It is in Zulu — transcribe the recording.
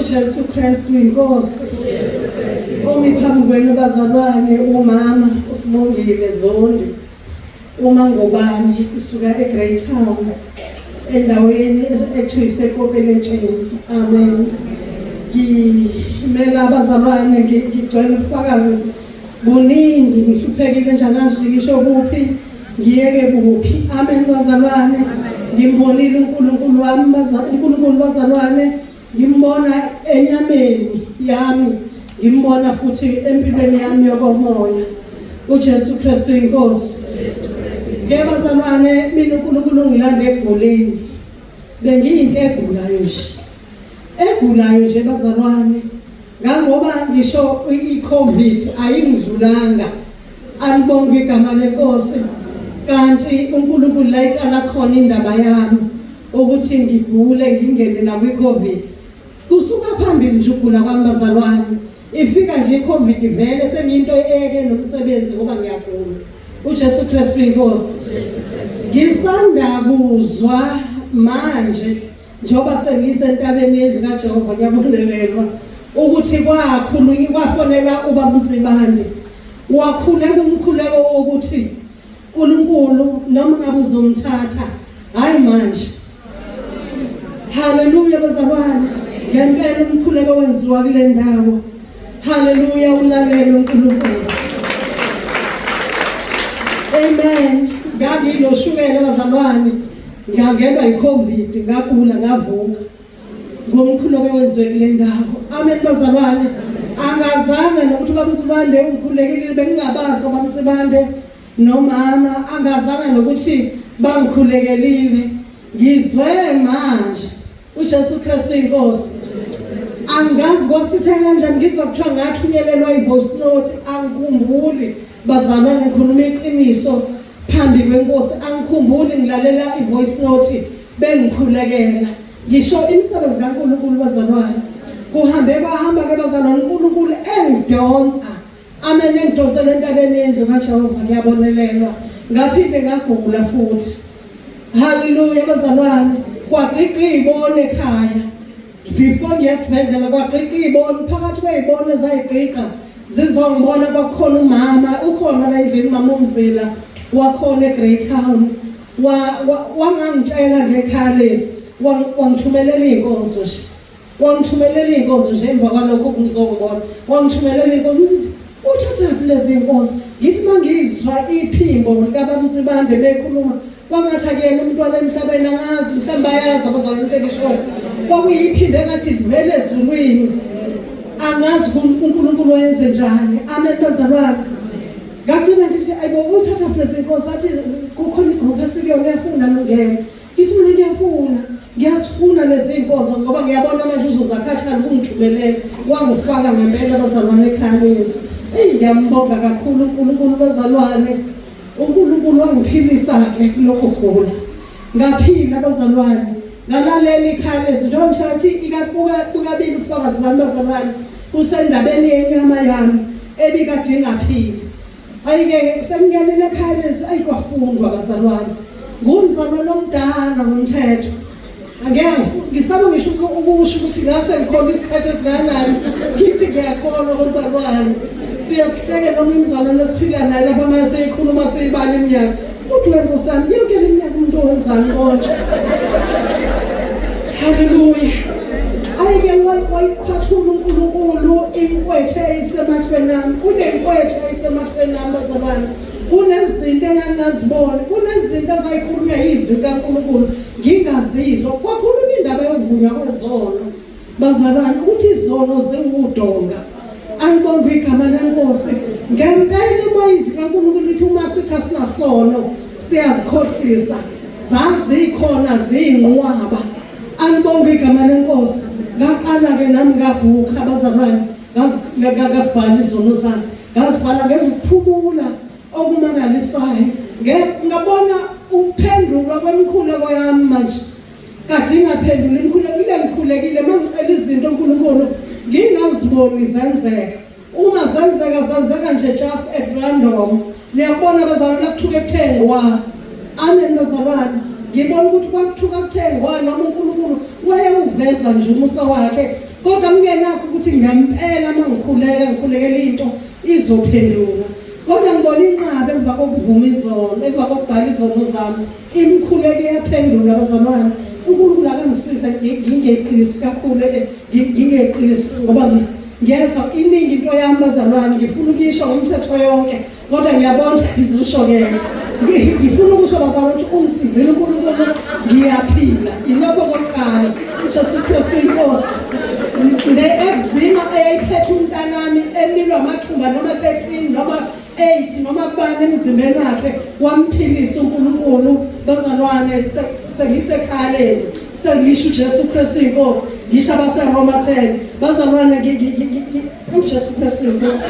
UJesu Kristu inkosi. Omi phambi kwenu bazalwane umama uSibongile Zondi uma ngobani usuka eGreytown endaweni ethiwa iseKopeletsheni. Amen. Ngimela abazalwane ngigcwele ubufakazi buningi ngihluphekile nje angazi ngisho kuphi ngiyeke kuphi. Amen bazalwane. Ngimbonile uNkulunkulu wami uNkulunkulu bazalwane ngimbona enyameni yami ngimbona futhi empilweni yami yokomoya uJesu Kristu inkosi ke bazalwane mina uNkulunkulu ngilande eguleni bengiyinto egulayo nje egulayo nje bazalwane ngangoba ngisho i-COVID ayingidlulanga alibonge igama lenkosi kanti uNkulunkulu la iqala khona indaba yami ukuthi ngigule ngingene nakwi-COVID kusuka phambili nje ukugula kwami bazalwane ifika nje i-COVID vele sengiyinto eyeke nomsebenzi ngoba ngiyagula uJesu Kristu inkosi ngisanda kuzwa manje njengoba sengisentabeni yendlu kaJehova ngiyabonelelwa ukuthi kwakhulunywa kwafonelwa ubaba uNsibande wakhuleka umkhuleko wokuthi uNkulunkulu noma ngabe uzomthatha hayi manje haleluya bazalwane ngempela umkhuleko wenziwa kule ndawo haleluya ulalele uNkulunkulu amen nganginoshukela bazalwane ngangenwa yiCovid ngagula ngavuka ngomkhuleko wenziwe kule ndawo amen bazalwane angazange nokuthi ubaba uSibande ungikhulekile bengingabazi ubaba uSibande nomama angazange nokuthi bangikhulekelile ngizwe manje uJesu Kristu inkosi angazi kwasithe kanjani ngizwa kuthiwa ngathunyelelwa i-voice note angikhumbuli bazalwane ngikhuluma iqiniso phambi kwenkosi angikhumbuli ngilalela i-voice note bengikhulekela ngisho imisebenzi kaNkulunkulu bazalwane kuhambe kwahamba ke bazalwane uNkulunkulu engidonsa amen engidonsela entabeni yendlu kaJehova ngiyabonelelwa ngaphinde ngagula futhi haleluya bazalwane kwagqiqa izibone ekhaya before ngiye esibhedlela kwagqiqa izibone phakathi kwezibone ezayigqiqa zizongibona kwakhona umama ukhona la endlini mama umzila wakhona eGreytown wangangitshela ngekhaya lezi wangithumelela iy'nkonzo nje wangithumelela iy'nkonzo nje emva kwalokho kuzongibona wangithumelela iy'nkonzo ngithi uthathaphi lezi y'nkonzo ngithi uma ngizwa iphimbo likabamnsibande bekhuluma kwangathi akuyena umntwana emhlabeni angazi mhlawumbe bayazi abazalwane into engishoyo kwakuyiphimbo engathi livele ezulwini angazi uNkulunkulu wayenze njani amen bazalwane ngagcina ngithi ayibo uthatha phela inkosi athi kukhona igroup esikuyona uyafuna nongena ngithi mina ngiyafuna ngiyasifuna lezi zinkonzo ngoba ngiyabona manje uzozakhathala ukungithumelela wangifaka ngempela bazalwane ekhaya lezo eyi ngiyambonga kakhulu uNkulunkulu bazalwane uNkulunkulu wangiphilisa-ke kulokho kugula ngaphila bazalwane ngalalela ikhaya lezo njengoba ngisho ukuthi ikabili ubufakazi bami bazalwane kusendabeni yenyama yami ebikade ingaphili ayike sengingenile ekhaya lezo ayikwafundwa bazalwane ngumzalwane omdala ngomthetho angeke ngisaba ngisho ukusho ukuthi ngase ngikhona isikhathi esinganani ngithi ngiyakholwa bazalwane siyasihleke noma imizalwane esiphila naye lapha uma seyikhuluma seyibala iminyaka uthi wena nkosi yami yonke le minyaka umuntu owenzani konje haleluya ayike wayiqhwathula uNkulunkulu inkwethe eyisemahlweni ami kunenkwethe eyisemahlweni ami bazalwane kunezinto engangaziboni kunezinto ezayikhulunywa yizwi likaNkulunkulu ngingazizwa kwakhulunywa indaba yokuvunywa kwezono bazalwane ukuthi izono ziwudonga alibonge igama lenkosi ngempela uma izwi kaNkulunkulu lithi uma sithi asinasono siyazikhohlisa Zazikhona ziyinqwaba. Alibonge igama lenkosi. Ngaqala-ke nami ngabhukha abazalwane, ngazibhala izono zami, ngazibhala ngezukuphumula okumangalisayo. Ngabona ukuphendulwa kwemikhuleko yami manje. Kade ingaphenduli imikhuleko, ile ngikhulekile uma ngicela izinto uNkulunkulu ngingaziboni zenzeka. Uma zenzeka zenzeka nje just at random. Niyakubona bazalwane nakuthuka kuthengwa. Amen bazalwane. Ngibona ukuthi kwakuthuka kuthengwa noma uNkulunkulu wayewuveza nje umusa wakhe. Kodwa kungenakho ukuthi ngempela uma ngikhuleka ngikhulekela into izophenduka. Kodwa ngibona inqaba emva kokuvuma izono, emva kokubhala izono zami. Imikhuleko iyaphendula bazalwane. uNkulunkulu akangisize ngingeqisi kakhulu ngingeqisi ngoba ngiyezwa iningi into yami bazalwane ngifuna ukuyisho ngomthetho yonke kodwa ngiyabona izusho-ke ngifuna ukusho bazalwane ukuthi ungisizile uNkulunkulu ngiyaphila ilokho kokuqala uJesu Kristu inkosi ne-eczema eyayiphethe umntanami emilwa amathumba noma 13 noma 8 noma kubani emzimbeni wakhe wamphilisa uNkulunkulu bazalwane sengisekhaya lezwi sengisho uJesu Kristu inkosi ngisho abaseRoma 10 bazalwane uJesu Kristu inkosi.